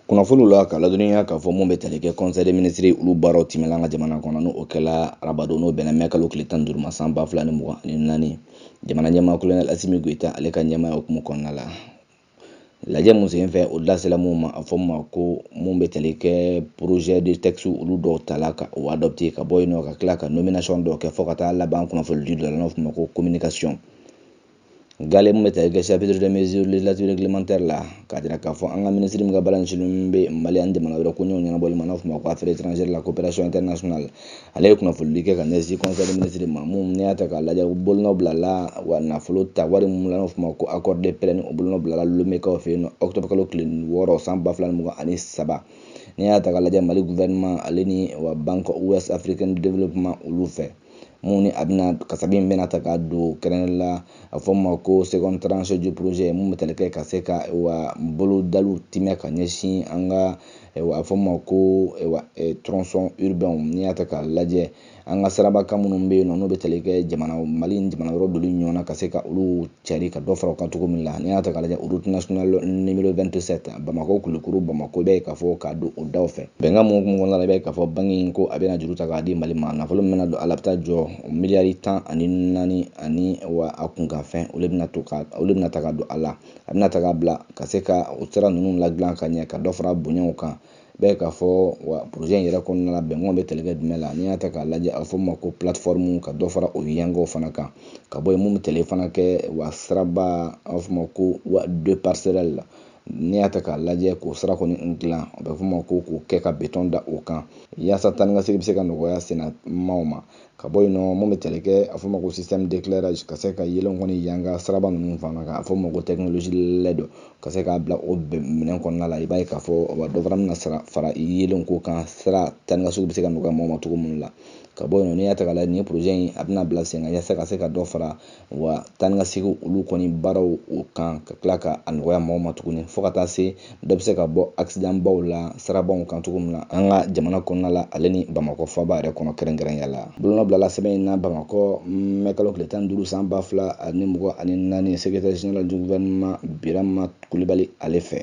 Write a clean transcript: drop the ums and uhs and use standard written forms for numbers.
Kunnafoniw la ka ladɔnniya k'a fɔ mun bɛ tali kɛ conseil des ministres olu baaraw tɛmɛna an ka jamana kɔnɔ, n'o kɛla arabadon, n'o bɛnna mɛ kalo tile 15 ma san 2024, jamana ɲɛmaa colonel Asimi Goyita ale ka ɲɛmaaya hukumu kɔnɔna la. Lajɛ mun sen fɛ, o da sera mun ma, a fɔ ma ko mun bɛ tali kɛ projet de texte olu dɔw tala ka o adopté, ka bɔ yen nɔ ka tila ka nomination dɔw kɛ, fo ka taa laban kunnafonidi dɔ la, n'o fɔ ma ko communication gale. Mun bɛ tali kɛ chapitre de mesures législatives réglementaires la, k'a jira k'a fɔ an ka minisiri min ka baara ɲɛsinnen bɛ Mali ani jamana wɛrɛ koɲɛw ɲɛnabɔli ma, n'a fɔ ma ko affaires étrangères, la coopération internationale, ale ye kunnafonidi kɛ ka ɲɛsin conseil des ministres ma. Mun n'i y'a ta k'a lajɛ, bolonɔ bilala wa nafolo ta wari mun la, n'o fɔ ma ko accord de prêt, ni o bolonɔ bilala Lomekaw fɛ yen nɔ octobre kalo tile 6 san 2023. N'i y'a ta k'a lajɛ, Mali gouvernement ale ni wa Banque Ouest Africaine de Développement olu fɛ, mun ni a bɛna kasabi in bɛna ta k'a don kɛrɛnkɛrɛn la, a fɔ ma ko seconde tranche du projet, mun bɛ tali kɛ ka se ka wa bolodaliw timɛ ka ɲɛsin an ka a fɔ ma ko tronçon urbain. N'i y'a ta k'a lajɛ, an ka sirabakan minnu bɛ yen nɔ, n'o bɛ tali kɛ jamana Mali ni jamana wɛrɛw doli ɲɔgɔn na, ka se ka olu cari ka dɔ fara o kan cogo min la. N'i y'a ta k'a lajɛ, route nationale numéro 27, Bamakɔ Kulukoro Bamakɔ, i b'a ye k'a fɔ k'a don o daw fɛ. Bɛnkan mun hukumu kɔnɔna la, i b'a ye k'a fɔ banque in ko a bɛna juru ta k'a di Mali ma. Nafolo min bɛna don a la, a bɛ taa jɔ miliyari 14 ani wa a kunkanfɛn, olu bɛna to ka olu bɛna ta ka don a la. A bɛna ta k'a bila ka se ka o sira ninnu ladilan ka ɲɛ, ka dɔ fara bonyaw kan. Bɛɛ k'a fɔ wa projet in yɛrɛ kɔnɔna la, bɛnkanw bɛ tali kɛ jumɛn la? N'i y'a ta k'a lajɛ, a bɛ fɔ ma ko plateforme, ka dɔ fara o yangaw fana kan, ka bɔ yen, mun bɛ tali fana kɛ wa siraba, a bɛ fɔ ma ko wa deux passerelles la. N'i y'a ta k'a lajɛ, k'o sira kɔni dilan, a bɛ fɔ ma ko k'o kɛ ka béton da o kan, yaasa taa ni ka segin bɛ se ka nɔgɔya senna maaw ma. Ka bɔ yen nɔ, mun bɛ tali kɛ, a fɔ ma ko système d'éclairage, ka se ka yeelen kɔni yanga siraba ninnu fana kan, a fɔ ma ko technologie LED, ka se k'a bila o minɛn kɔnɔna la. I b'a ye k'a fɔ wa dɔ fana bɛna sara fara yeelen ko kan, sira taa ni ka segin bɛ se ka nɔgɔya mɔgɔw ma cogo min la. Ka bɔ yen nɔ, n'i y'a ta k'a lajɛ, nin projet in a bɛna bila sen kan yaasa ka se ka dɔ fara wa taa ni ka segin olu kɔni baaraw o kan, ka tila ka a nɔgɔya mɔgɔw ma tuguni, fo ka taa se dɔ bɛ se ka bɔ accident baw la sirabaw kan cogo min na an ka jamana kɔnɔna la, ale ni Bamakɔ faaba yɛrɛ kɔnɔ kɛrɛnkɛrɛnya la. Bolonɔ bilala sɛbɛn in na Bamakɔ mɛ kalo tile 15 san 2024, secrétaire général du gouvernement Birama Kulibali ale fɛ.